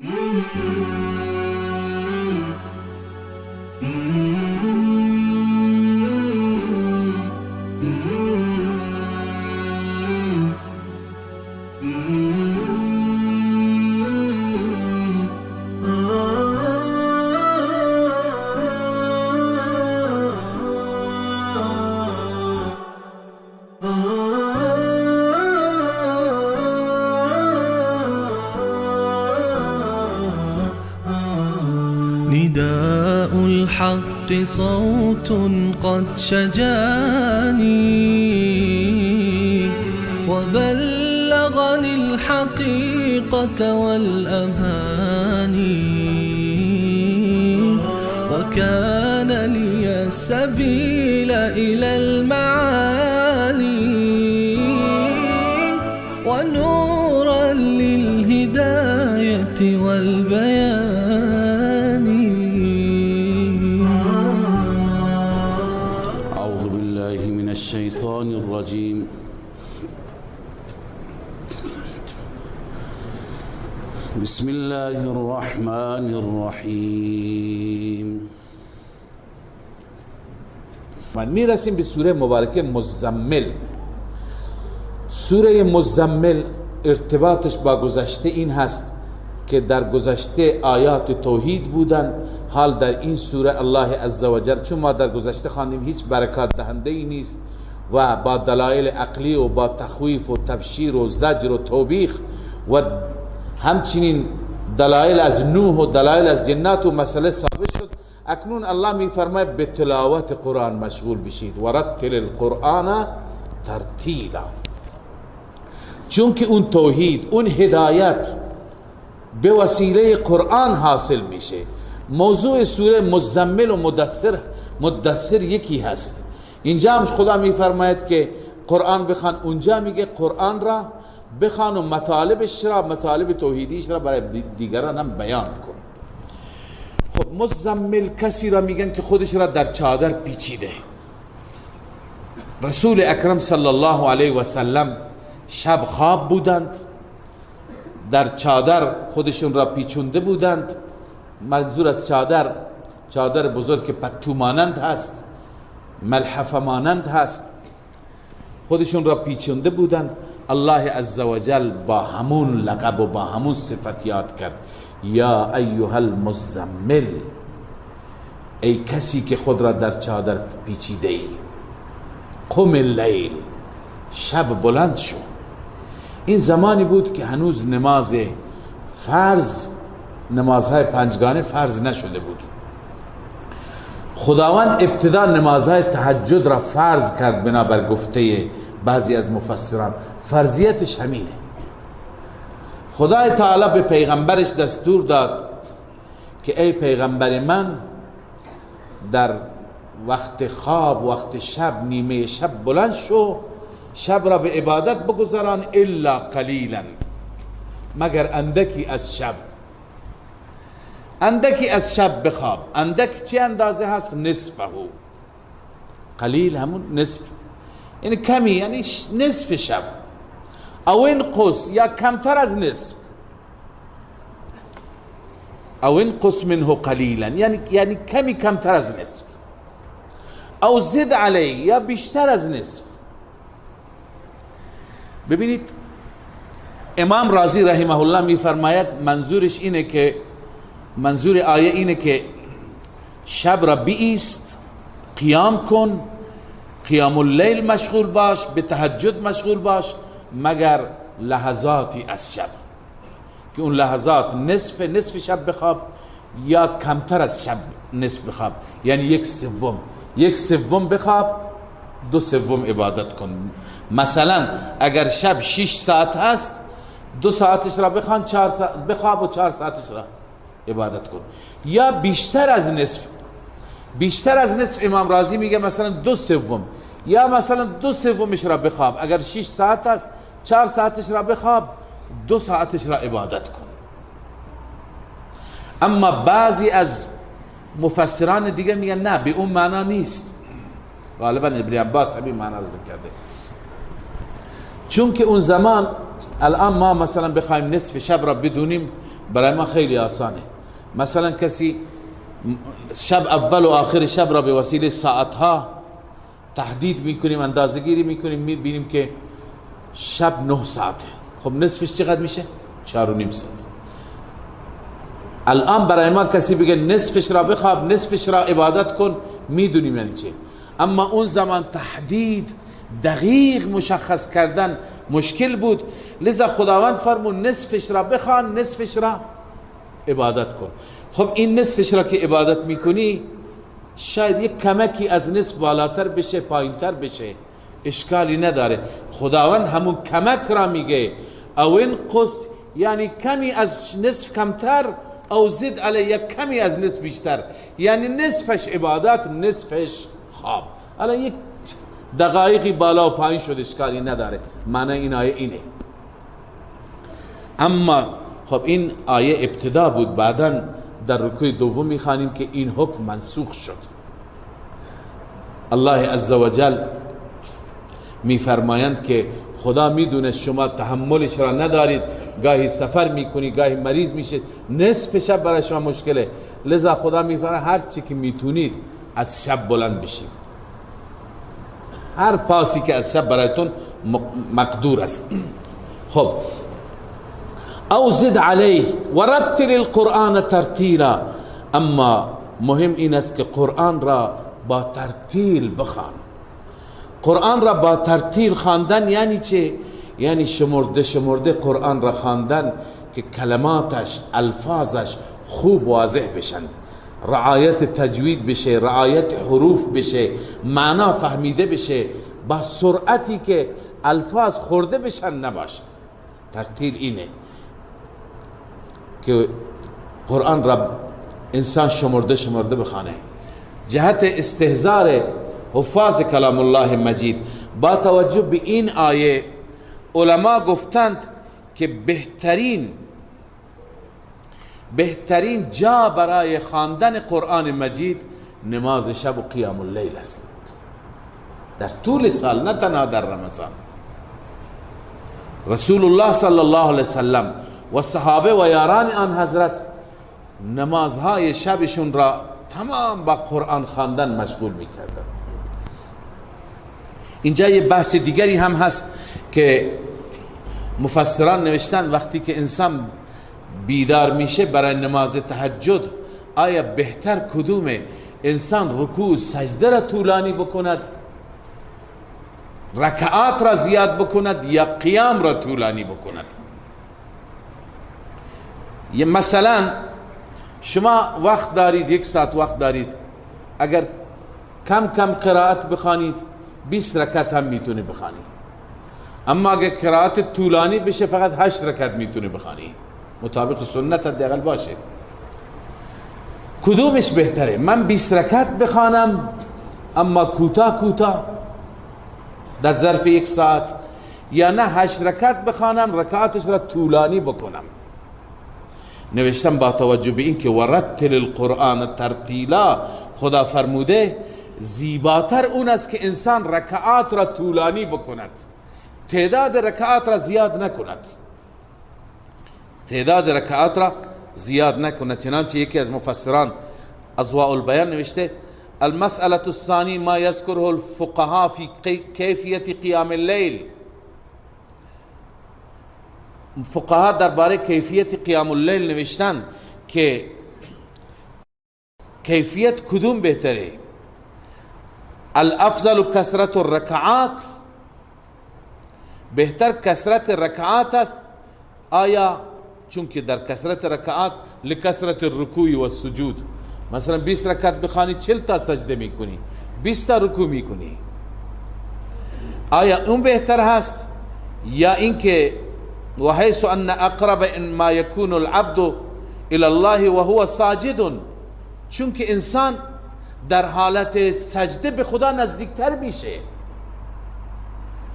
نداء الحق صوت قد شجاني وبلغني الحقيقة والأماني وكان لي السبيل إلى المعالي ونورا للهداية والبيان. أعوذ بالله من الشيطان الرجيم. بسم الله الرحمن الرحیم. من میرسیم به سوره مبارکه مزمل. سوره مزمل ارتباطش با گذشته این هست که در گذشته آیات توحید بودند، حال در این سوره الله عزوجل، چون ما در گذشته خواندیم هیچ برکات دهنده ای نیست و با دلایل عقلی و با تخویف و تبشیر و زجر و توبیخ و همچنین دلایل از نوح و دلایل از جنات و مسئله ثابت شد. اکنون الله می فرماید به تلاوت قرآن مشغول بشید، و رتل القرآن ترتیلا، چون که اون توحید، اون هدایت به وسیله قرآن حاصل میشه. موضوع سوره مزمل و مدثر یکی هست. اینجا هم خدا میفرماید که قرآن بخوان، اونجا میگه قرآن را بخوان و مطالبش را، مطالب توحیدیش را برای دیگران هم بیان کن. خب مزمل کسی را میگن که خودش را در چادر پیچیده. رسول اکرم صلی الله علیه و سلم شب خواب بودند، در چادر خودشون را پیچونده بودند. منظور از چادر، چادر بزرگ که پتو مانند هست، ملحفه مانند هست، خودشون را پیچونده بودند. الله عزوجل با همون لقب و با همون صفت یاد کرد، یا ایها المزمل، ای کسی که خود را در چادر پیچیده ای، قم اللیل، شب بلند شو. این زمانی بود که هنوز نماز فرض، نمازهای پنجگانه فرض نشده بود. خداوند ابتدا نمازهای تهجد را فرض کرد، بنابر گفته بعضی از مفسران فرضیتش همینه. خدای تعالی به پیغمبرش دستور داد که ای پیغمبر من، در وقت خواب، وقت شب، نیمه شب بلند شو، شب را به عبادت بگذران، الا قلیلا، مگر اندکی از شب، اندکی از شب بخواب. اندک چه اندازه هست؟ نصفه. قلیل همون نصف، یعنی کمی، یعنی نصف شب، او انقص، یا کمتر از نصف، او انقص منه قلیلا، یعنی کمی کمتر از نصف، او زد علیه، یا بیشتر از نصف. ببینید امام رازی رحمه الله میفرماید منظورش اینه که، منظور آیه اینه که شب را بیست، قیام کن، قیام اللیل مشغول باش، به تهجد مشغول باش، مگر لحظاتی از شب، که اون لحظات نصف شب بخواب یا کمتر از شب نصف بخواب، یعنی یک سوم، یک سوم بخواب، دو سوم عبادت کن. مثلا اگر شب 6 ساعت هست، 2 ساعتش را بخوان، 4 ساعت بخواب و 4 ساعتش را عبادت کن، یا بیشتر از نصف. بیشتر از نصف امام رازی میگه مثلا 2 سوم، یا مثلا 2 سومش را بخواب. اگر 6 ساعت است، 4 ساعتش را بخواب، 2 ساعتش را عبادت کن. اما بعضی از مفسران دیگه میگن نه، به اون معنا نیست. غالبا ابن عباس همین معنا رو ذکر کرده، چون که اون زمان، الان ما مثلا بخوایم نصف شب را بدونیم برای ما خیلی آسانه. مثلا کسی شب اول و آخر شب را به وسیله ساعتها تحدید میکنیم، اندازه‌گیری میکنیم، میبینیم که شب 9 ساعته. خب نصفش چقدر میشه؟ 4.5 ساعت. الان برای ما کسی بگه نصفش را بخواب، نصفش را عبادت کن، میدونیم یعنی چه. اما اون زمان تحدید دقیق مشخص کردن مشکل بود، لذا خداوند فرمود نصفش را بخوان، نصفش را عبادت کن. خب این نصفش را که عبادت میکنی شاید یک کمکی از نصف بالاتر بشه، پایینتر بشه، اشکالی نداره. خداوند همون کمک را میگه، او انقص، یعنی کمی از نصف کمتر، او زد علیه، یک کمی از نصف بیشتر، یعنی نصفش عبادت، نصفش خواب. الان یک دقایقی بالا و پایین شد، اشکالی نداره. معنی این آیه اینه. اما خب این آیه ابتدا بود، بعدا در رکوع دوم میخوانیم که این حکم منسوخ شد. الله عزوجل میفرمایند که خدا میدونه شما تحملش را ندارید، گاهی سفر میکنی، گاهی مریض میشید، نصف شب برای شما مشکله، لذا خدا میفرماید هر چی که میتونید از شب بلند بشید، هر پاسی که از شب برایتون مقدور است. خب او زد علیه و رتل القرآن ترتیلا. اما مهم این است که قرآن را با ترتیل بخوان. قرآن را با ترتیل خواندن یعنی چه؟ یعنی شمرده شمرده قرآن را خواندن که کلماتش، الفاظش خوب واضح بشند، رعایت تجوید بشه، رعایت حروف بشه، معنا فهمیده بشه، با سرعتی که الفاظ خورده بشن نباشد. ترتیل اینه که قرآن را انسان شمرده شمرده بخوانه. جهت استهزار حفاظ کلام الله مجید با توجه به این آیه علما گفتند که بهترین جا برای خواندن قرآن مجید نماز شب و قیام اللیل است، در طول سال، نه تنها در رمضان. رسول الله صلی الله علیه وسلم و صحابه و یاران آن حضرت نمازهای شبشون را تمام با قرآن خواندن مشغول میکردند. اینجا یه بحث دیگری هم هست که مفسران نوشتن وقتی که انسان بیدار میشه برای نماز تهجد، آیا بهتر کدومه؟ انسان رکوع سجده را طولانی بکند، رکعات را زیاد بکند، یا قیام را طولانی بکند؟ یه مثلا شما وقت دارید، 1 ساعت وقت دارید، اگر کم کم قرائت بخوانید 20 رکعت هم میتونی بخوانی، اما اگر قرائت طولانی بشه فقط 8 رکعت میتونی بخوانی، مطابق سنت حداقل باشه. کدومش بهتره؟ من 20 رکعت بخوانم اما کوتاه کوتاه در ظرف 1 ساعت، یا نه 8 رکعت بخوانم رکعتش را طولانی بکنم؟ نوشتم با توجه به این که ورتل القرآن ترتیلا، خدا فرموده زیباتر اون است که انسان رکعات را طولانی بکند، تعداد رکعات را زیاد نکند، تعداد رکعات را زیاد نکند. چنانچه یکی از مفسران اضواء البیان نوشته المسألة الثانی ما یذکره الفقهاء فی کیفیت قیام اللیل. فقها درباره کیفیت قیام اللیل نوشتن که کیفیت کدوم بهتره؟ الافضل کثرت الرکعات، بهتر کثرت رکعات است. آیا چون که در کثرت رکعات لکثرت الرکوع و السجود، مثلا 20 رکعت بخوانی 40 تا سجده میکنی، 20 تا رکوع میکنی، آیا اون بهتر هست یا اینکه و حيث ان اقرب ما يكون العبد الى الله وهو ساجد، چون که انسان در حالت سجده به خدا نزدیکتر میشه،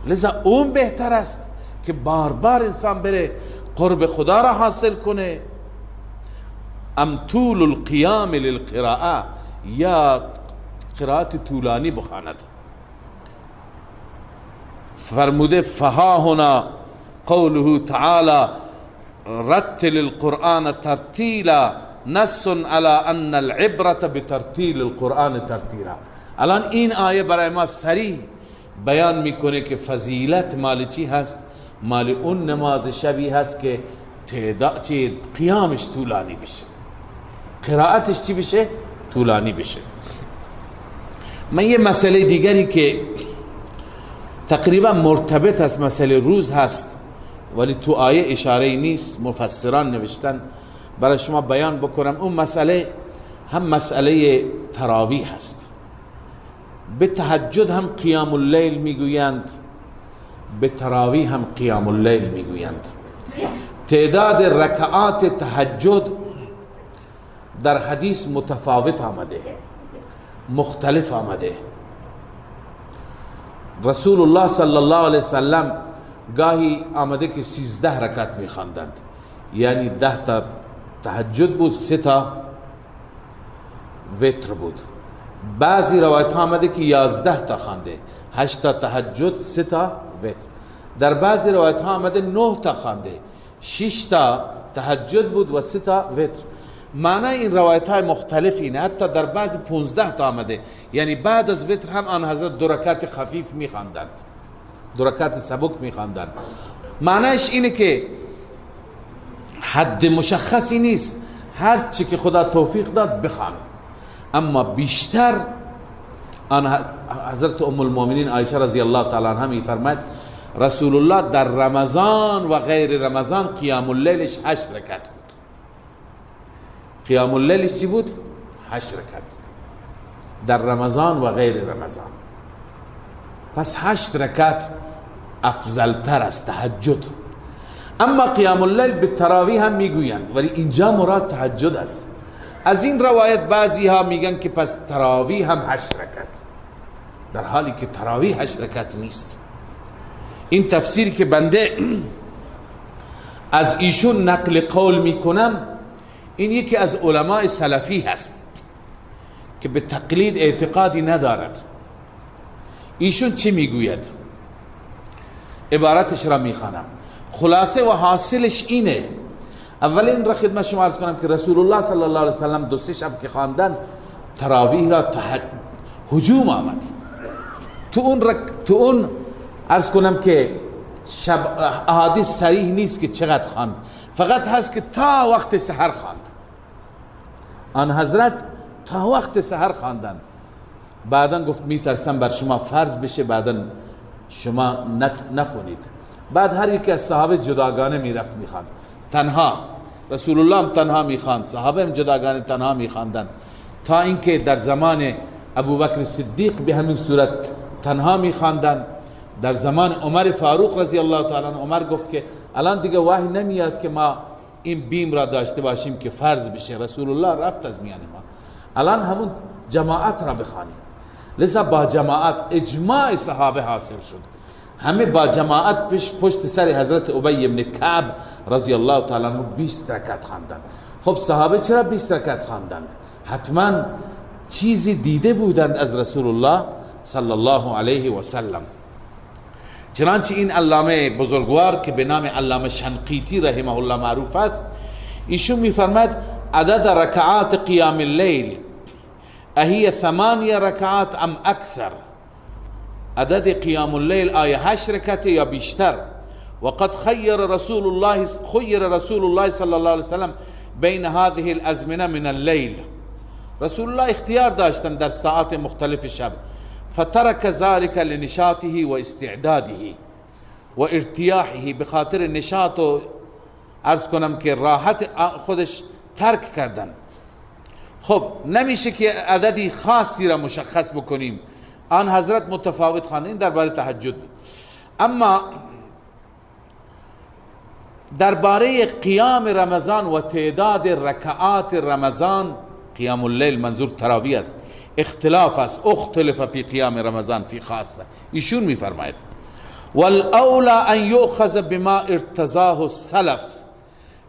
لذا اون بهتر است که بار بار انسان بره قرب خدا را حاصل کنه. ام طول القیام للقراءه، یا قرائت طولانی بخواند. فرموده فها هنا قوله تعالی رتل القرآن ترتیلا نص على ان العبرة بترتیل القرآن ترتیلا. الان این آیه برای ما صریح بیان میکنه که فضیلت مال چی هست؟ مال اون نماز شبی هست که تعداد چی قیامش طولانی بشه، قرائتش چی بشه؟ طولانی بشه. من یه مسئله دیگری که تقریبا مرتبط است مسئله روز هست ولی تو آیه اشاره نیست، مفسران نوشتن، برای شما بیان بکنم. اون مسئله هم مسئله تراویح هست. به تهجد هم قیام اللیل میگویند، به تراویح هم قیام اللیل میگویند. تعداد رکعات تهجد در حدیث متفاوت آمده، مختلف آمده. رسول الله صلی الله علیه وسلم گاهی آمده که 13 رکعت میخواندند، یعنی 10 تا تهجد بود، 3 تا وتر بود. بعضی روایت ها آمده که 11 تا خوانده، 8 تا تهجد، 3 تا وتر. در بعضی روایت ها آمده 9 تا خوانده، 6 تا تهجد بود و 3 تا وتر. معنی این روایت های مختلف اینه، حتی در بعضی 15 تا آمده، یعنی بعد از وتر هم آن حضرت 2 رکعت خفیف میخواندند، 2 رکعت سبک میخواندند. معنیش اینه که حد مشخصی نیست، هر چی که خدا توفیق داد بخوان. اما بیشتر آن حضرت ام المؤمنین عایشه رضی الله تعالی عنها میفرماید رسول الله در رمضان و غیر رمضان قیام اللیلش 8 رکعت بود. قیام اللیلش چی بود؟ 8 رکعت در رمضان و غیر رمضان. پس 8 رکعت افضل تر است تهجد. اما قیام اللیل به تراویح هم میگویند، ولی اینجا مراد تهجد است. از این روایت بعضی ها میگن که پس تراویح هم 8 رکعت، در حالی که تراویح 8 رکعت نیست. این تفسیر که بنده از ایشون نقل قول میکنم، این یکی از علماء سلفی هست که به تقلید اعتقادی ندارد. ایشون چی میگوید؟ عبارتش را میخوانم. خلاصه و حاصلش اینه، اول این را خدمت شما عرض کنم که رسول الله صلی الله علیه وسلم 2-3 شب که خواندن تراویح را هجوم آمد تو اون عرض کنم که شب احادیث صریح نیست که چقدر خواند، فقط هست که تا وقت سحر خواند. آن حضرت تا وقت سحر خواندن. بعدا گفت میترسم بر شما فرض بشه، بعدا شما نخونید. بعد هر یکی از صحابه جداگانه میرفت میخواند، تنها رسول الله هم تنها میخواند، صحابه هم جداگانه تنها میخواندند، تا اینکه در زمان ابوبکر صدیق به همین صورت تنها میخواندند. در زمان عمر فاروق رضی الله تعالی عنہ، عمر گفت که الان دیگه وحی نمیاد که ما این بیم را داشته باشیم که فرض بشه، رسول الله رفت از میان ما، الان همون جماعت را بخوانیم. لذا با جماعت اجماع صحابه حاصل شد، همه با جماعت پشت سر حضرت ابی بن کعب رضی الله تعالی عنہ 20 رکعت خواندند. خب صحابه چرا 20 رکعت خواندند؟ حتما چیزی دیده بودند از رسول الله صلی الله علیه و سلم. چنانچه این علامه بزرگوار که به نام علامه شنقیطی رحمه الله معروف است، ایشون میفرماد عدد رکعات قیام اللیل اهی 8 رکعات ام اکثر؟ عدد قیام اللیل آیا 8 رکعت یا بیشتر؟ وقد خیر رسول الله صلی الله علیه وسلم بین هذه الازمنه من اللیل. رسول الله اختیار داشتن در ساعات مختلف شب، فترك ذلك لنشاطه و استعداده و ارتیاحه، بخاطر نشاط و عرض کنم که راحت خودش ترک کردن. خب نمیشه که عددی خاصی را مشخص بکنیم، آن حضرت متفاوت خواندن، این درباره تهجد بود. اما درباره قیام رمضان و تعداد رکعات رمضان، قیام اللیل منظور تراویح است، اختلاف است، اختلف فی قیام رمضان فی خاصه. ایشون میفرماید والاولی ان یؤخذ بما ارتضاه السلف،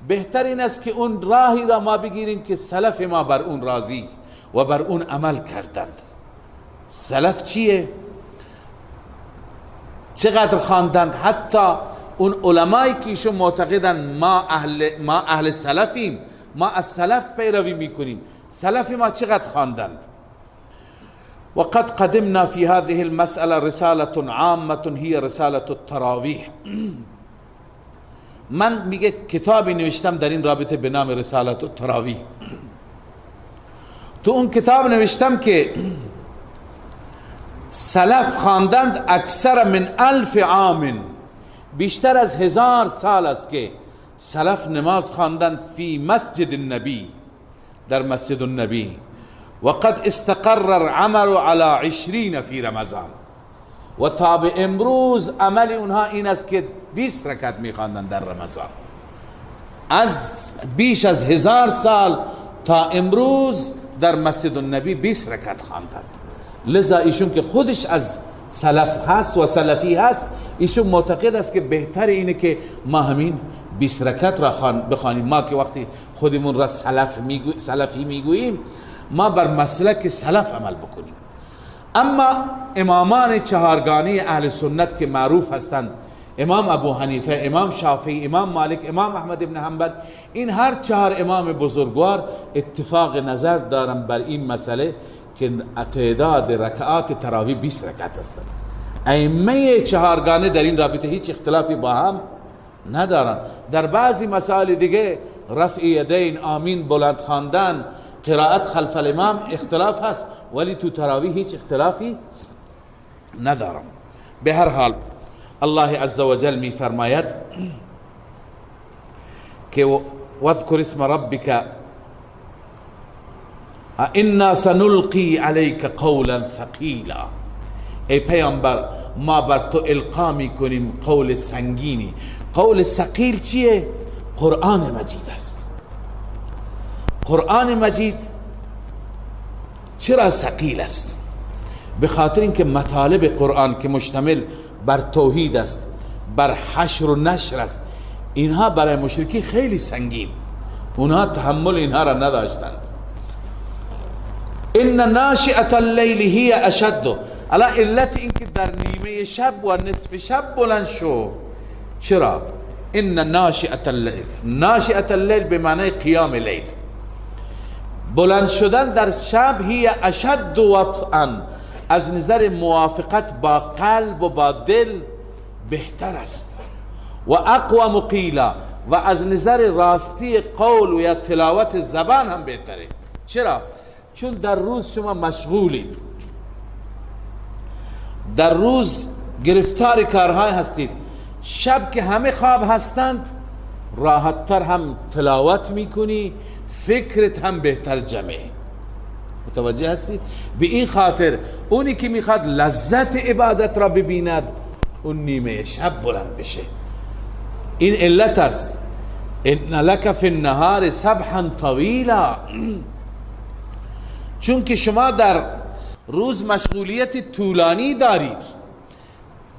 بهتر این است که اون راهی را ما بگیریم که سلف ما بر اون راضی و بر اون عمل کردند. سلف چیه؟ چقدر خواندند؟ حتی اون علمایی که ایشون معتقدن ما اهل سلفیم، ما از سلف پیروی میکنیم، سلف ما چقدر خواندند. وقد قدمنا في هذه المسألة رسالة عامة هي رسالة التراویح. من میگه کتابی نوشتم در این رابطه به نام رسالة التراویح. تو اون کتاب نوشتم که سلف خواندند اکثر من 1000 عام، بیشتر از 1000 سال است که سلف نماز خواندند فی مسجد النبی، در مسجد النبی. وقد استقر العمل على 20 فی رمضان، و تا به امروز عمل اونها این است که 20 رکعت میخواندند در رمضان. از بیش از 1000 سال تا امروز در مسجد النبی 20 رکعت خواندند. لذا ایشون که خودش از سلف هست و سلفی هست، ایشون معتقد است که بهتر اینه که ما همین 20 رکعت را بخوانیم. ما که وقتی خودمون را سلفی میگوییم، ما بر مسلک سلف عمل بکنیم. اما امامان چهارگانه اهل سنت که معروف هستند، امام ابو حنیفه، امام شافعی، امام مالک، امام احمد ابن حنبل، این هر چهار امام بزرگوار اتفاق نظر دارن بر این مسئله که تعداد رکعات تراویح 20 رکعت هستند. ائمه چهارگانه در این رابطه هیچ اختلافی با هم ندارن. در بعضی مسائل دیگه، رفع یدین، آمین بلند خواندن، قرائت خلف الامام اختلاف هست، ولی تو تراویح هیچ اختلافی ندارم. به هر حال الله عزوجل می فرماید که واذکر اسم ربک انا سنلقی علیک قولا ثقیلا. ای پیامبر، ما بر تو القا می کنیم قول سنگینی. قول ثقیل چیه؟ قرآن مجید است. قرآن مجید چرا ثقیل است؟ به خاطر اینکه مطالب قرآن که مشتمل بر توحید است، بر حشر و نشر است، اینها برای مشرکین خیلی سنگین، اونها تحمل اینها را نداشتند. ان ناشئة اللیل هی اشد. الا علت اینکه در نیمه شب و نصف شب بلند شو، چرا؟ ان ناشئة اللیل، ناشئة اللیل به معنی قیام لیل، بلند شدن در شب، هی اشد وطئا، از نظر موافقت با قلب و با دل بهتر است، و اقوم قیلا، و از نظر راستی قول و یا تلاوت زبان هم بهتره. چرا؟ چون در روز شما مشغولید، در روز گرفتار کارهای هستید، شب که همه خواب هستند راحتتر هم تلاوت میکنی، فکرت هم بهتر جمعه. متوجه هستید؟ به این خاطر اونی که میخواد لذت عبادت را ببیند، اون نیمه شب بلند بشه. این علت است. ان لک فی النهار سبحا طویلا، چون که شما در روز مشغولیت طولانی دارید،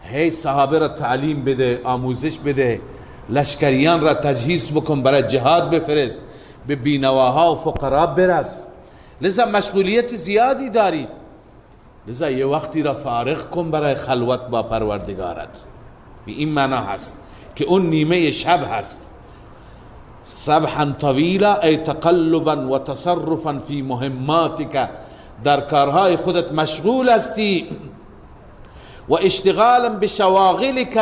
هی صحابه را تعلیم بده، آموزش بده، لشکریان را تجهیز بکن، برای جهاد بفرست، به بینواها و فقرا برس، لذا مشغولیت زیادی دارید، لذا یه وقتی را فارغ کن برای خلوت با پروردگارت. به این معنا هست که اون نیمه شب هست. سبحا طویلا ای تقلبا و تصرفا فی مهماتک، در کارهای خودت مشغول هستی، و اشتغالا بشواغلک،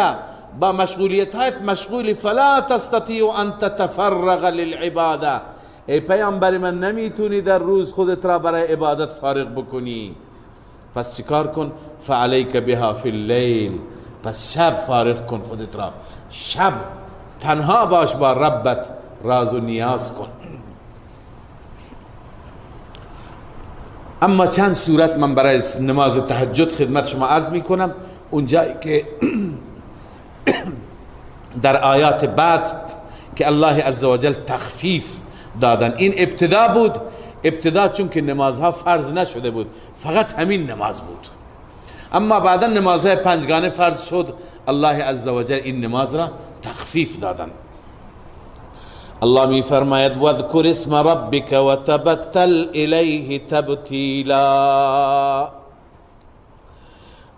با مشغولیت‌هایت مشغولی، فلا تستطیع ان تتفرغ للعباده. ای پیامبر من، نمیتونی در روز خودت را برای عبادت فارغ بکنی، پس چیکار کن؟ فعلیک بها فی اللیل، پس شب فارغ کن خودت را، شب تنها باش با ربت، راز و نیاز کن. اما چند صورت من برای نماز تهجد خدمت شما عرض میکنم، اونجایی که در آیات بعد که الله عزوجل تخفیف دادن، این ابتدا بود. ابتدا چون که نمازها فرض نشده بود، فقط همین نماز بود. اما بعدا نمازهای پنجگانه فرض شد، الله عزوجل این نماز را تخفیف دادن. الله می فرماید واذکر اسم ربک وتبتل الیه تبتیلا.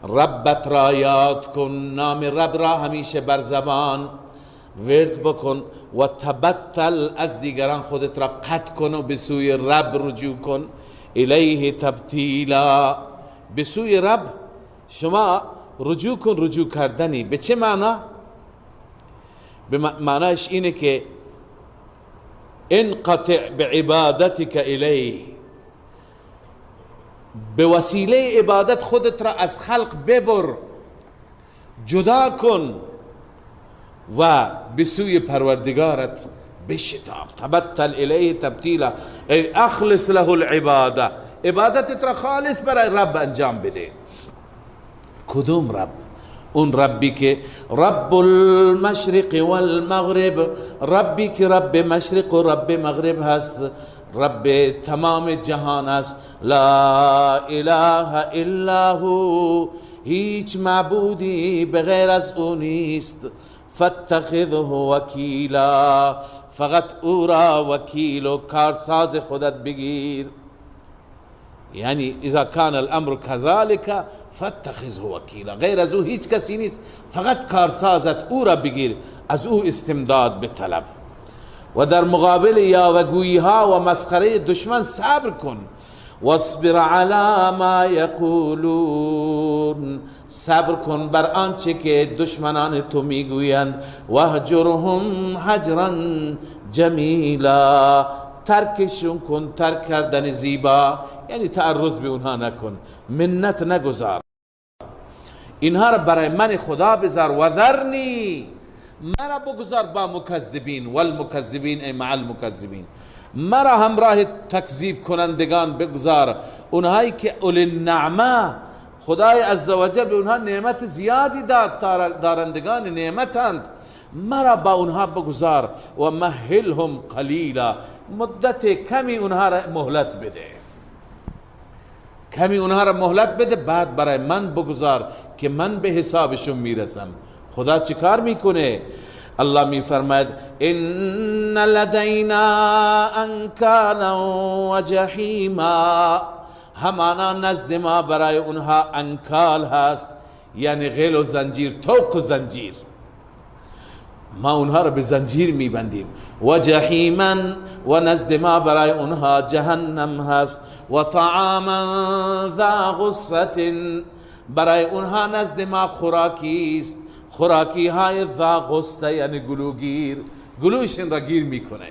ربت را یاد کن، نام رب را همیشه بر زبان ورد بکن، و تبتل، از دیگران خودت را قطع کن و به سوی رب رجوع کن. الیه تبتیلا، به سوی رب شما رجوع کن. رجوع کردنی به چه معنا؟ به معناش اینه که انقطع بعبادتک الیه، به وسیله عبادت خودت را از خلق ببر، جدا کن و به سوی پروردگارت بشتاب. تبتل الیه تبتیلا، ای اخلص له العباده، عبادتت را خالص برای رب انجام بده. کدوم رب؟ اون ربی که رب المشرق والمغرب، ربی که رب مشرق و رب مغرب هست، رب تمام جهان است. لا اله الا هو، هیچ معبودی بغیر از او نیست. فاتخذه وکیلا، فقط او را وکیل و کارساز خودت بگیر. یعنی اذا کان الامر كذلك فاتخذه وکیلا، غیر از او هیچ کسی نیست، فقط کارسازت او را بگیر، از او استمداد بطلب. و در مقابل یاوه‌گویی ها و مسخره دشمن صبر کن. واصبر علی ما یقولون، صبر کن بر آنچه که دشمنان تو میگویند. واهجرهم هجرا جمیلا، ترکشون کن، ترک کردن زیبا، یعنی تعرض به اونها نکن، منت نگذار، اینها را برای من خدا بذار. و ذرنی، مرا بگذار با مکذبین، والمکذبین ای مع المکذبین، مرا همراه تکذیب کنندگان بگذار، اونهایی که اولی النعمه، خدای عزوجل به اونها نعمت زیادی داد، دارندگان نعمتند، مرا با اونها بگذار. و مهلهم قلیلا، مدت کمی اونها را مهلت بده، کمی اونها را مهلت بده، بعد برای من بگذار که من به حسابشون میرسم. خدا چیکار میکنه؟ الله میفرماید ان لدینا انکالا و جحیما، همانا نزد ما برای اونها انکال هست، یعنی غل و زنجیر، طوق و زنجیر، ما اونها را به زنجیر میبندیم. و جحیما، و نزد ما برای اونها جهنم هست. و طعاما ذا غصة، برای اونها نزد ما خوراکی است، خوراکی های ذا غصه یعنی گلوگیر، گلوشن را گیر میکنه،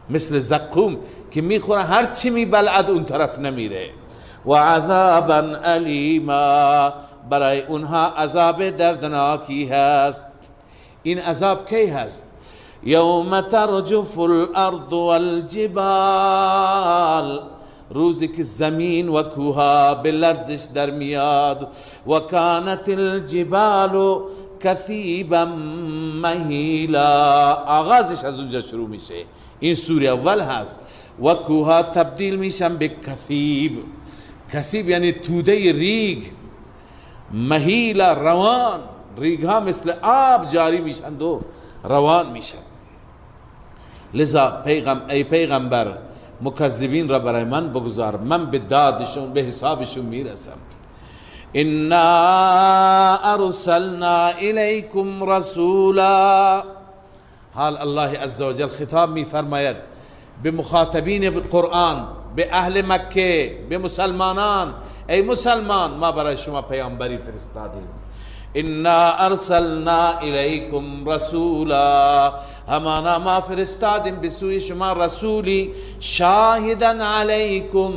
مثل زقوم که میخوره هر چی میبلعد اون طرف نمیره. و عذابا الیما، برای اونها عذاب دردناکی هست. این عذاب کی هست؟ یوم ترجف الارض والجبال، روزی که زمین و کوها به لرزش در میاد. و کانت الجبال کثیبا مهیلا، آغازش از اونجا شروع میشه، این سوره اول هست. و کوها تبدیل میشن به کثیب، کثیب یعنی توده ریگ، مهیلا روان، ریگ ها مثل آب جاری میشن و روان میشن. لذا ای پیغمبر مکذبین را برای من بگذار، من به دادشون به حسابشون میرسم. انا ارسلنا الیکم رسولا، حال الله عزوجل خطاب میفرماید به مخاطبین قرآن، به اهل مکه، به مسلمانان، ای مسلمان ما برای شما پیامبری فرستادیم. انا ارسلنا الیکم رسولا، همانا ما فرستادیم به سوی شما رسولی، شاهدا علیکم،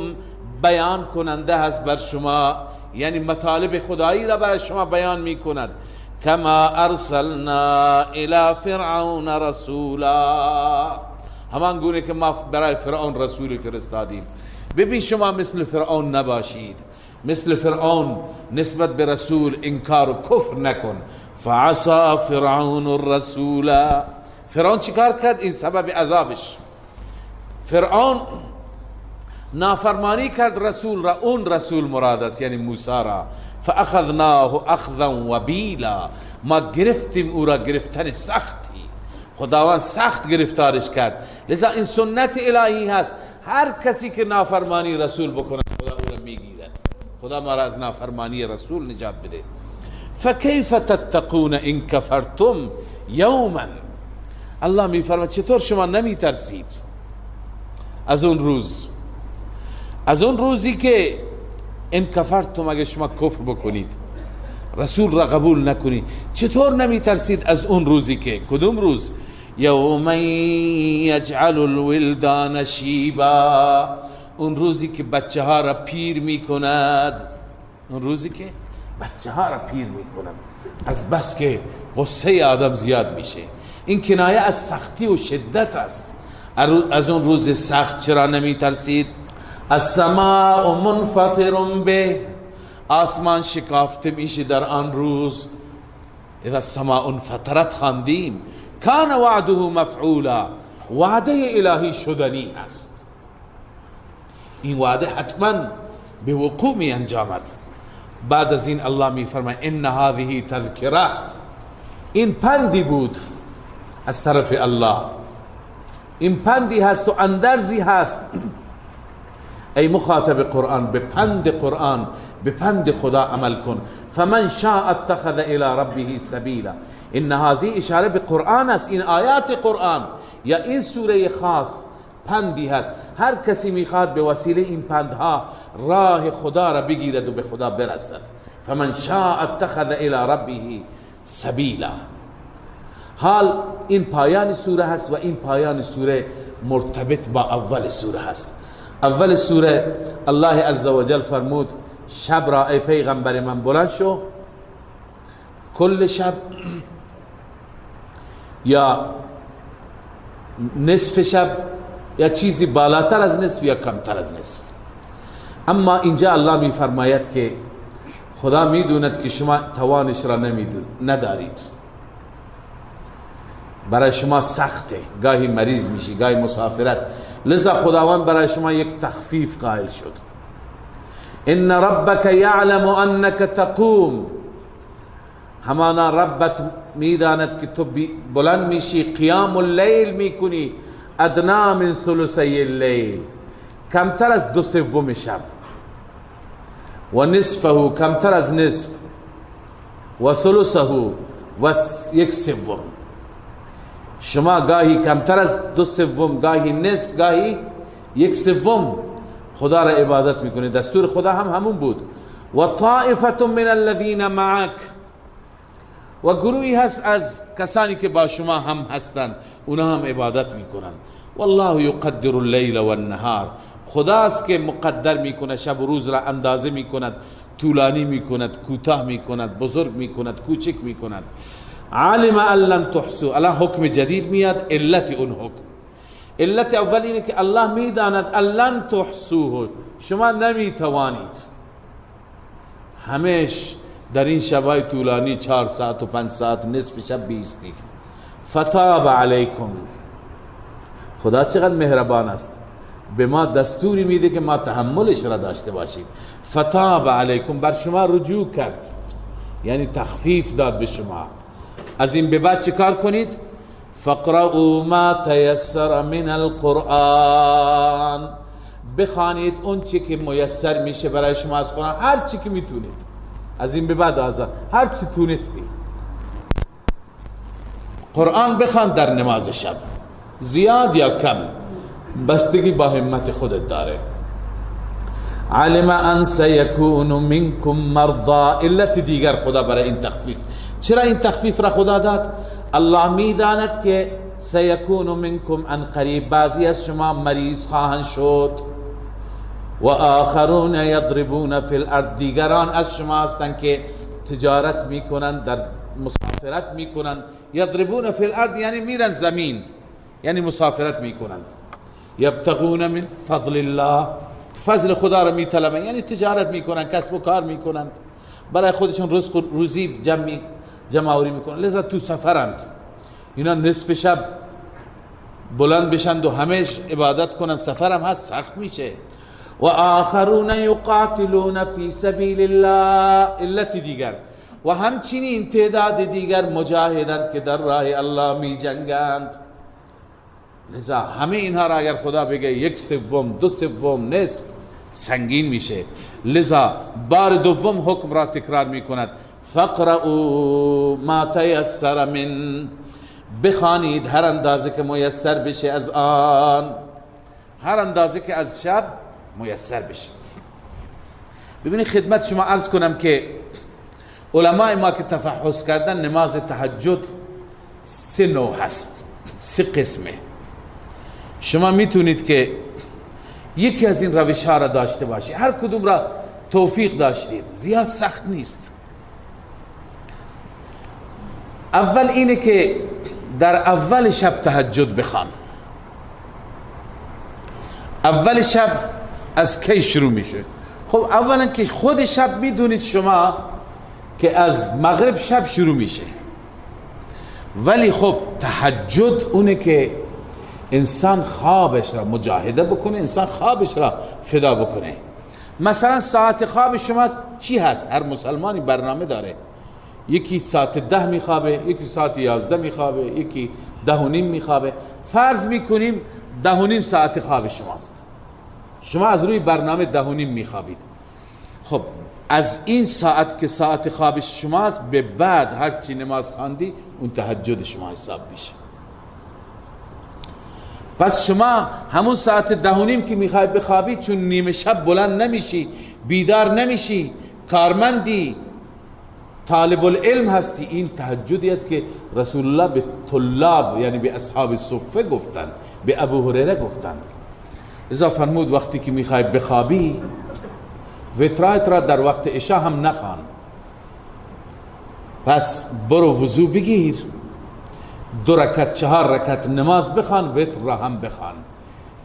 بیان کننده هست بر شما، یعنی مطالب خدایی را برای شما بیان می کند. کما ارسلنا الی فرعون رسولا، همان گونه که ما برای فرعون رسولی فرستادیم. ببین شما مثل فرعون نباشید، مثل فرعون نسبت به رسول انکار و کفر نکن. فعصا فرعون الرسول، فرعون چیکار کرد؟ این سبب عذابش. فرعون نافرمانی کرد رسول را، اون رسول مراد است یعنی موسی را. فاخذناه اخذا وبیلا، ما گرفتیم او را گرفتن سختی، خداوند سخت گرفتارش کرد. لذا این سنت الهی هست، هر کسی که نافرمانی رسول بکنه خدا او را میگیرد. خدا ما را از نافرمانی رسول نجات بده. فکیف تتقون ان کفرتم یوما، الله میفرماید چطور شما نمیترسید از اون روز، از اون روزی که ان کفرتم، اگه شما کفر بکنید، رسول را قبول نکنید، چطور نمیترسید از اون روزی که، کدوم روز؟ یوم یجعل الولدان شیبا، اون روزی که بچه ها را پیر میکند، اون روزی که بچه ها را پیر میکند، از بس که غصه آدم زیاد میشه. این کنایه از سختی و شدت است. از اون روز سخت چرا نمیترسید؟ السماء منفطر به، آسمان شکافته میشه در آن روز. اذا السماء انفطرت خواندیم. کان وعده مفعولا، وعده الهی شدنی است، این وعده حتما به وقوع می انجامد. بعد از این الله می فرماید ان هذه تذکره، این پندی بود از طرف الله، این پندی هست و اندرزی هست. ای مخاطب قرآن، به پند قرآن، به پند خدا عمل کن. فمن شاء اتخذ الى ربه سبیلا، ان هذه اشاره به قرآن است، این آیات قرآن یا این سوره خاص پندی هست. هر کسی میخواد به وسیله این پندها راه خدا را بگیرد و به خدا برسد. فمن شاء اتخذ الى ربه سبیلا. حال این پایان سوره هست و این پایان سوره مرتبط با اول سوره هست. اول سوره الله عزوجل فرمود شب را ای پیغمبر من بلند شو، کل شب یا نصف شب یا چیزی بالاتر از نصف یا کمتر از نصف. اما اینجا الله می فرماید که خدا میدوند که شما توانش را ندارید، برای شما سخته، گاهی مریض میشی، گاهی مسافرت، لذا خداوند برای شما یک تخفیف قائل شد. ان ربک یعلم انک تقوم، همانا ربت میداند که تو بلند میشی، قیام اللیل میکنی، ادنا من ثلثی اللیل، کمتر از 2/3 شب، و نصفه، کمتر از نصف، و ثلثه، و 1/3. شما گاهی کمتر از 2/3، گاهی نصف، گاهی 1/3 خدا را عبادت میکنید. دستور خدا هم همون بود. و طائفة من الذین معک، و گروهی هست از کسانی که با شما هم هستند، اونا هم عبادت میکنن. والله یقدر اللیل والنهار، خداست که مقدر میکنه شب و روز را، اندازه میکند، طولانی میکند، کوتاه میکند، بزرگ میکند، کوچک میکند. علم ان لن تحصوا، الان حکم جدید میاد، علت اون حکم. علت اول اینه که الله میداند ان لن تحصوه، شما نمیتوانید همیش در این شبای طولانی 4 ساعت و 5 ساعت نصف شب بیستید. فتاب علیکم، خدا چقدر مهربان است، به ما دستوری میده که ما تحملش را داشته باشیم. فتاب علیکم، بر شما رجوع کرد، یعنی تخفیف داد به شما. از این به بعد چه کار کنید؟ فقرؤوا ما تیسر من القرآن، بخوانید اون چی که میسر میشه برای شما از قرآن، هر چی که میتونید. از این به بعد هر چی تونستی قرآن بخوان در نماز شب، زیاد یا کم بستگی با همت خودت داره. علم ان سیکون منکم مرضا، علت دیگر خدا برای این تخفیف، چرا این تخفیف را خدا داد؟ الله میداند که سیکون منکم عن قریب، بعضی از شما مریض خواهند شد، و آخرون یضربون فی الارض، دیگران از شما هستند که تجارت میکنند، در مسافرت میکنند. یضربون فی الارض یعنی میرن زمین، یعنی مسافرت میکنند. یبتغون من فضل الله، فضل خدا را میطلبند، یعنی تجارت میکنند، کسب و کار میکنند، برای خودشون رزق و روزی جمع آوری میکنند، لذا تو سفرند. اینا نصف شب بلند بشند و همیش عبادت کنند، سفرم هست، سخت میشه. و آخرون یقاتلون فی سبیل الله، علت دیگر، و همچنین تعداد دیگر مجاهدند که در راه الله می جنگند. لذا همه اینها را اگر خدا بگه 1/3، 2/3، نصف، سنگین میشه. لذا بار دوم حکم را تکرار میکند، فقرؤوا ما تیسر من، بخوانید هر اندازه که میسر بشه از آن، هر اندازه که از شب میسر بشه. ببینید خدمت شما عرض کنم که علمای ما که تفحص کردن نماز تهجد سه نوع هست، سه قسمه. شما میتونید که یکی از این روش ها را داشته باشید، هر کدوم را توفیق داشتید، زیاد سخت نیست. اول اینه که در اول شب تهجد بخوان. اول شب از کی شروع میشه؟ خب اولا که خود شب میدونید شما که از مغرب شب شروع میشه، ولی خب تهجد اونه که انسان خوابش را مجاهده بکنه، انسان خوابش را فدا بکنه. مثلا ساعت خواب شما چی هست؟ هر مسلمانی برنامه داره، یکی ساعت 10 میخوابه، یکی ساعت 11 میخوابه، یکی 10:30 میخوابه. فرض میکنیم 10:30 ساعت خواب شماست، شما از روی برنامه 10:30 میخوابید. خب از این ساعت که ساعت خواب شماست به بعد هر چی نماز خواندی اون تهجد شما حساب میشه. پس شما همون ساعت 10:30 که میخوای بخوابی، چون نیمه شب بلند نمیشی، بیدار نمیشی، کارمندی، طالب العلم هستی، این تهجدی است که رسول الله به طلاب یعنی به اصحاب صفه گفتند، به ابو هریره گفتند. لذا فرمود وقتی که میخوای بخوابی وترایت را در وقت عشاء هم نخوان، پس برو وضو بگیر، 2 رکعت 4 رکعت نماز بخوان، وتر را هم بخوان.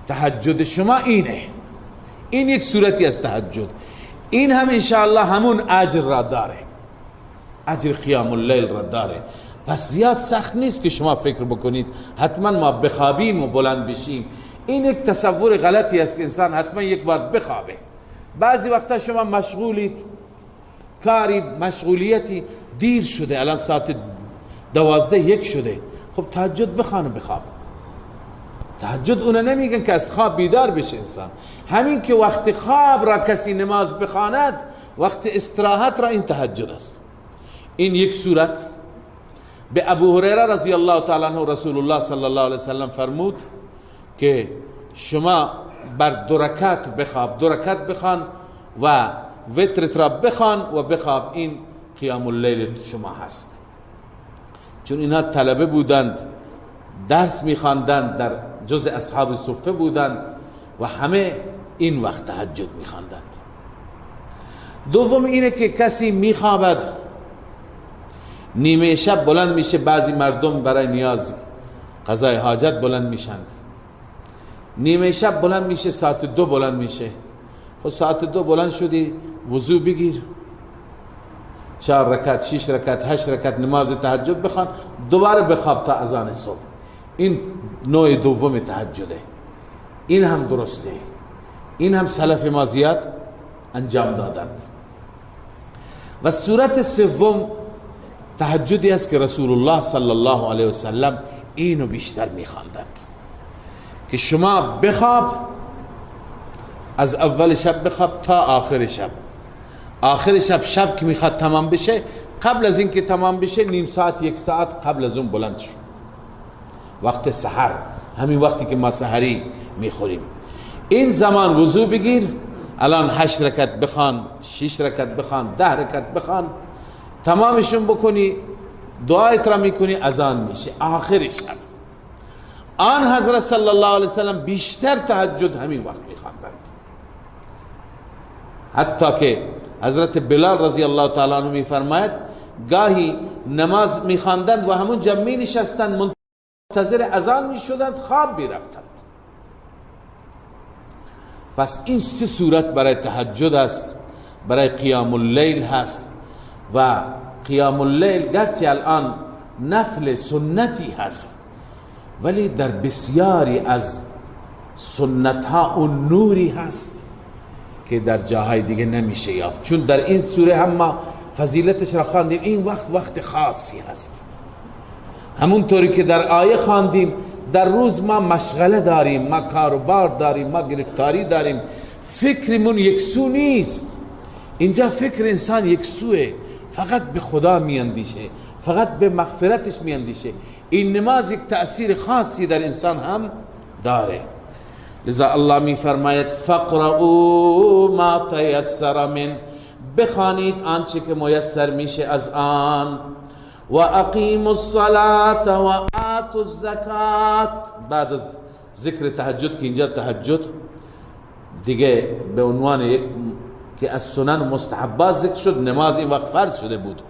تهجد شما اینه. این یک صورتی از تهجد. این هم انشاءالله همون اجر را داره، اجر قیام اللیل را داره. پس زیاد سخت نیست که شما فکر بکنید حتما ما بخوابیم و بلند بشیم. این یک تصور غلطی است که انسان حتما یک بار بخوابه. بعضی وقتا شما مشغولید، کاری، مشغولیتی، دیر شده، الان ساعت 12:01 شده، خب تهجد بخوان و بخواب. تهجد اونه نمیگن که از خواب بیدار بشه انسان، همین که وقت خواب را کسی نماز بخواند، وقت استراحت را، این تهجد است. این یک صورت. به ابو هریره رضی الله تعالی عنه رسول الله صلی الله علیه وسلم فرمود که شما بر 2 رکعت بخواب، 2 رکعت بخوان و وترت را بخوان و بخواب، این قیام اللیل شما هست. چون اینها طلبه بودند، درس میخواندند، در جز اصحاب صفه بودند و همه این وقت تهجد میخواندند. دوم اینه که کسی میخوابد، نیمه شب بلند میشه، بعضی مردم برای نیاز قضای حاجت بلند میشند، نیمه شب بلند میشه، ساعت 2 بلند میشه. خب ساعت 2 بلند شدی، وضو بگیر، 4 رکعت، 6 رکعت، 8 رکعت نماز تهجد بخوان، دوباره بخواب تا اذان صبح. این نوع دوم تهجده. این هم درسته، این هم سلف ما زیاد انجام دادند. و صورت سوم تهجدی است که رسول الله صلی الله علیه وسلم اینو بیشتر میخواندند که شما بخواب، از اول شب بخواب تا آخر شب. آخر شب، شب که میخواد تمام بشه، قبل از اینکه تمام بشه نیم ساعت 1 ساعت قبل از اون بلند شو، وقت سحر، همین وقتی که ما سحری میخوریم، این زمان وضو بگیر، الان 8 رکعت بخوان، 6 رکعت بخوان، 10 رکعت بخوان، تمامشون بکنی، دعایت را میکنی، اذان میشه آخر شب. آن حضرت صلی الله علیه وسلم بیشتر تهجد همین وقت میخواندند، حتی که حضرت بلال رضی الله تعالی عنہ میفرماید گاهی نماز میخواندند و همون جا می نشستند، منتظر اذان میشدند، خواب میرفتند. پس این 3 صورت برای تهجد است، برای قیام اللیل هست. و قیام اللیل گرچه الان نفل سنتی هست، ولی در بسیاری از سنت ها اون نوری هست که در جاهای دیگه نمیشه یافت. چون در این سوره هم ما فضیلتش را خواندیم، این وقت وقت خاصی هست. همونطوری که در آیه خواندیم، در روز ما مشغله داریم، ما کاروبار داریم، ما گرفتاری داریم، فکرمون یکسو نیست. اینجا فکر انسان یکسوه، فقط به خدا میاندیشه، فقط به مغفرتش میاندیشه. این نماز یک تأثیر خاصی در انسان هم داره. لذا الله می فرماید فقرؤوا ما تیسر من، بخوانید آنچه که میسر میشه از آن. و اقیموا الصلاة و آتوا الزکات. بعد از ذکر تهجد که اینجا تهجد دیگه به عنوان یک که از سنن و مستحبات ذکر شد، نماز این وقت فرض شده بود.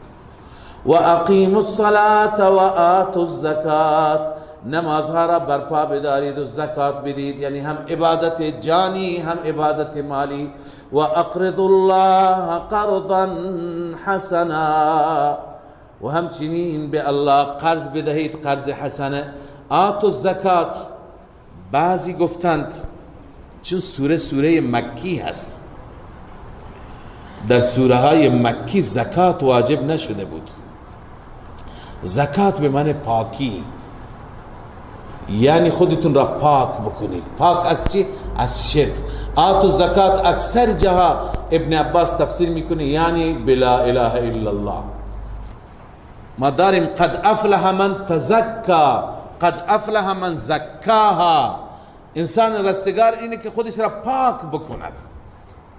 و اقیموا الصلاة و آتوا الزکات، نمازها را برپا بدارید و زکات بدید، یعنی هم عبادت جانی هم عبادت مالی. و اقرضوا الله قرضا حسنا، و همچنین به الله قرض بدهید قرض حسنه. آتوا الزکات، بعضی گفتند چون سوره سوره مکی هست، در سوره های مکی زکات واجب نشده بود. زکات به معنی پاکی، یعنی خودتون را پاک بکنید. پاک از چی؟ از شرک. آتو زکات اکثر جاها ابن عباس تفسیر میکنه یعنی بلا اله الا الله. ما داریم قد افلح من تزکا، قد افلح من زکاها. انسان رستگار اینه که خودش را پاک بکند،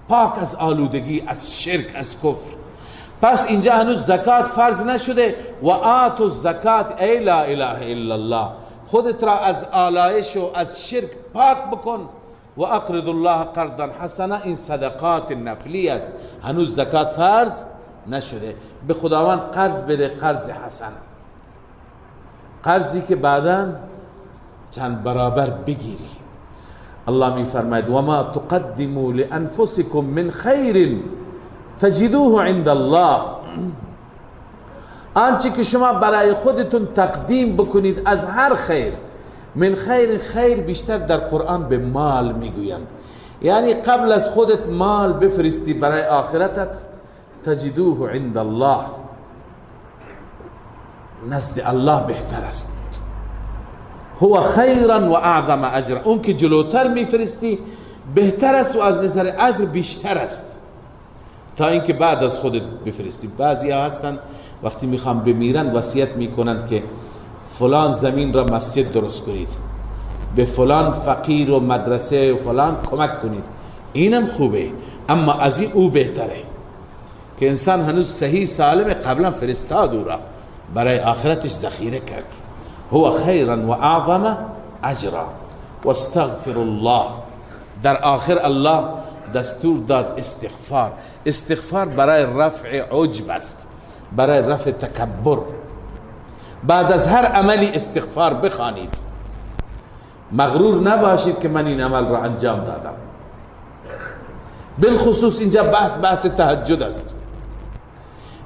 پاک از آلودگی، از شرک، از کفر. پس اینجا هنوز زکات فرض نشده. و آتو الزکات ای لا اله الا الله، خودت را از آلایش و از شرک پاک بکن. و اقرض الله قرضا حسنا، این صدقات نفلی است، هنوز زکات فرض نشده. به خداوند قرض بده، قرض حسن، قرضی که بعدا چند برابر بگیری. الله می فرماید و ما تقدموا لانفسکم من خیر تجدوه عند الله، آنچه که شما برای خودتون تقدیم بکنید از هر خیر، من خیر، خیر بیشتر در قرآن به مال میگویند، یعنی قبل از خودت مال بفرستی برای آخرتت، تجدوه عند الله، نزد الله بهتر است. هو خیرا و اعظم اجر، اون که جلوتر میفرستی بهتر است و از نظر اجر بیشتر است تا اینکه بعد از خودت بفرستی. بعضی ها هستن وقتی میخوان بمیرن وصیت میکنند که فلان زمین را مسجد درست کنید، به فلان فقیر و مدرسه و فلان کمک کنید. اینم خوبه، اما از این او بهتره که انسان هنوز صحیح سالم قبلا فرستاد او را برای آخرتش ذخیره کرد. هو خیرا و اعظم اجرا. واستغفر الله، در آخر الله دستور داد استغفار. استغفار برای رفع عجب است، برای رفع تکبر. بعد از هر عملی استغفار بخوانید، مغرور نباشید که من این عمل را انجام دادم. بالخصوص اینجا بحث تهجد است.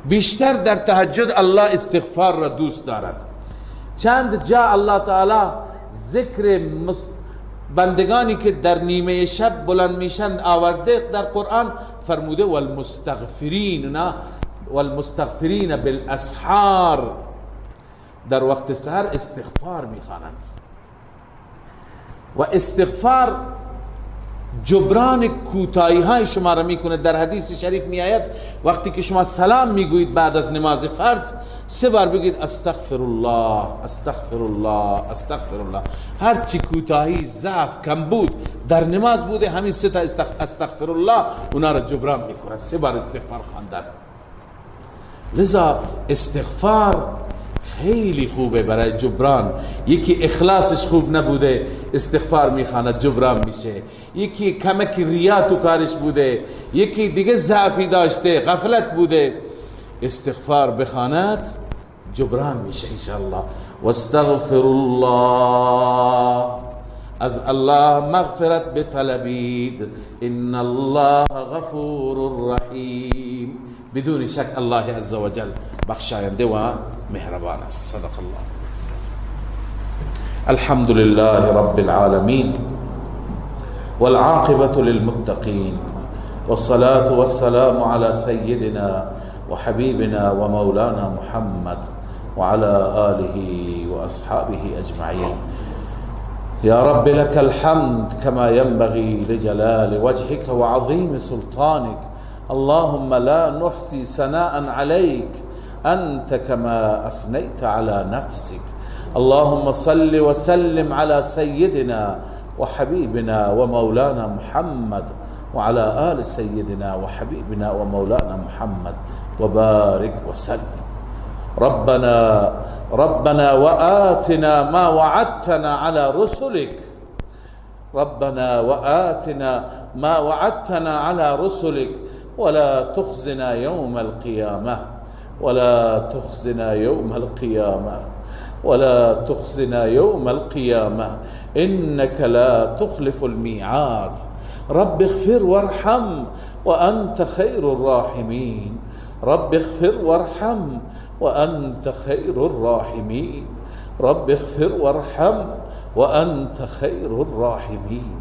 بیشتر در تهجد الله استغفار را دوست دارد. چند جا الله تعالی ذکر بندگانی که در نیمه شب بلند میشند آورده در قرآن، فرموده والمستغفرین، نه والمستغفرین بالاسحار، در وقت سحر استغفار میخوانند. و استغفار جبران کوتاهی های شما را میکنه. در حدیث شریف میآید وقتی که شما سلام میگویید بعد از نماز فرض، 3 بار بگید استغفر الله، استغفر الله، استغفر الله. هر چی کوتاهی، ضعف، کمبود در نماز بوده، همین 3 تا استغفر الله اونا را جبران میکنه. 3 بار استغفار خواندن. لذا استغفار خیلی خوبه برای جبران. یکی اخلاصش خوب نبوده استغفار میخواند جبران میشه، یکی کمک ریا تو کارش بوده، یکی دیگه ضعفی داشته، غفلت بوده، استغفار بخواند جبران میشه انشاءالله. واستغفر الله، از الله مغفرت بطلبید، ان الله غفور رحیم. بدون شک الله عزوجل بخشاینده و مهربان است. صدق الله. الحمد لله رب العالمین والعاقبة للمتقین والصلاة والسلام على سيدنا وحبيبنا ومولانا محمد وعلى آله وأصحابه أجمعين. یا رب لك الحمد كما ينبغي لجلال وجهك وعظيم سلطانك. اللهم لا نحصي ثناء عليك أنت كما أثنيت على نفسك. اللهم صل وسلم على سيدنا وحبيبنا ومولانا محمد وعلى آل سيدنا وحبيبنا ومولانا محمد وبارك وسلم. ربنا وآتنا ما وعدتنا على رسلك، ربنا وآتنا ما وعدتنا على رسلك ولا تخزنا يوم القيامة، ولا تخزنا يوم القيامة، ولا تخزنا يوم القيامة، إنك لا تخلف الميعاد. رب اغفر وارحم وأنت خير الراحمين، رب اغفر وارحم وأنت خير الراحمين، رب اغفر وارحم وأنت خیر الراحمین.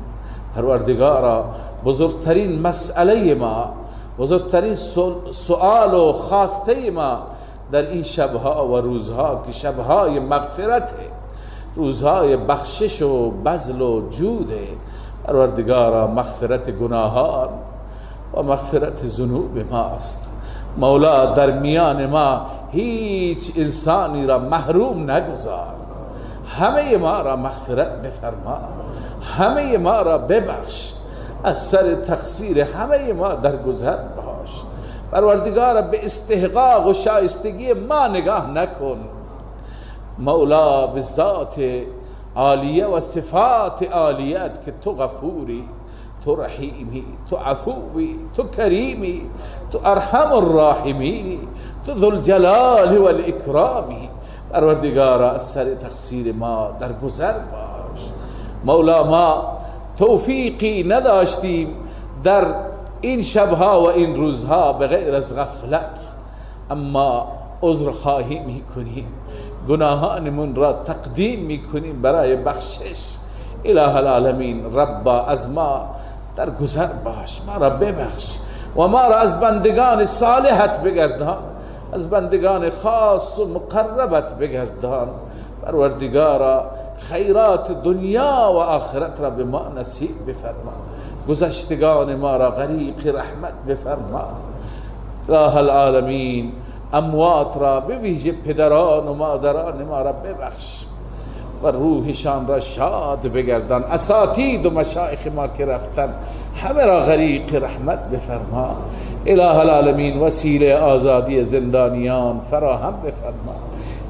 پروردگارا، بزرگترین مسئله ما، بزرگترین سؤال و خواسته ما در این شبها و روزها که شبهای مغفرت، روزهای بخشش و بذل و جوده، پروردگارا مغفرت گناهان و مغفرت ذنوب ماست. مولا در میان ما هیچ انسانی را محروم نگذار، همه ما را مغفرت بفرما، همه ما را ببخش، از سر تقصیر همه ما درگذر باش. پروردگارا به استحقاق و شایستگی ما نگاه نکن، مولا به ذات عالیه و صفات عالیت که تو غفوری، تو رحیمی، تو عفوی، تو کریمی، تو ارحم الراحمینی، تو ذوالجلال والاکرامی. پروردگارا از سر تقصیر ما درگذر باش. مولا ما توفیقی نداشتیم در این شبها و این روزها به غیر از غفلت، اما عذر خواهی میکنیم، گناهانمون را تقدیم میکنیم برای بخشش. اله العالمین، ربا از ما درگذر باش، ما را ببخش و ما را از بندگان صالحت بگردان، از بندگان خاص و مقربت بگردان. پروردگارا خیرات دنیا و آخرت را به ما نصیب بفرما، گذشتگان ما را غریق رحمت بفرما. اله العالمین، اموات را به ویژه پدران و مادران ما را ببخش و روحشان را شاد بگردان. اساتید و مشایخ ما که رفتن همه را غریق رحمت بفرما. اله العالمین، وسیله آزادی زندانیان فراهم بفرما،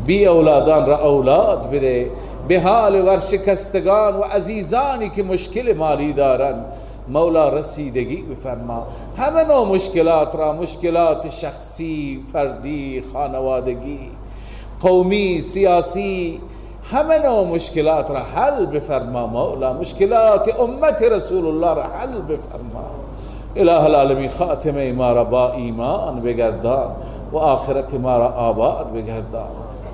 بی اولادان را اولاد بده، به حال ورشکستگان و عزیزانی که مشکل مالی دارند مولا رسیدگی بفرما. همه نوع مشکلات را، مشکلات شخصی، فردی، خانوادگی، قومی، سیاسی، همه نوع مشکلات را حل بفرما. مولا مشکلات امت رسول الله را حل بفرما. اله العالمین، خاتمه ما را با ایمان بگردان و آخرت ما را آباد بگردان.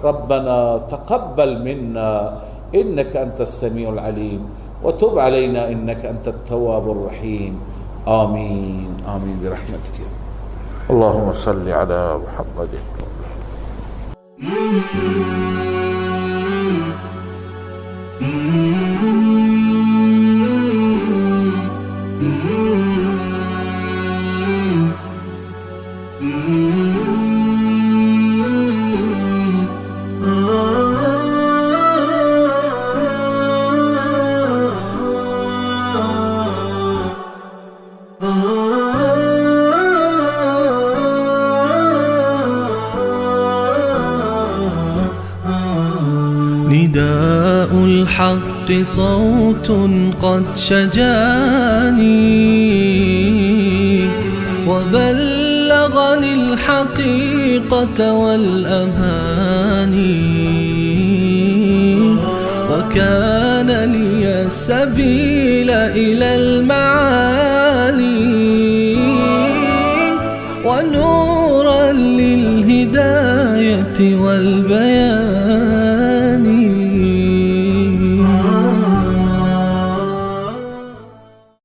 ربنا تقبل منا انك انت السميع العليم وتب علينا انك انت التواب الرحيم. آمين آمين برحمتك. اللهم صل على محمد. نداء الحق صوت قد شجاني وبلغني الحقيقة والأماني، وكان لي السبيل إلى المعالي ونورا للهداية والبيان.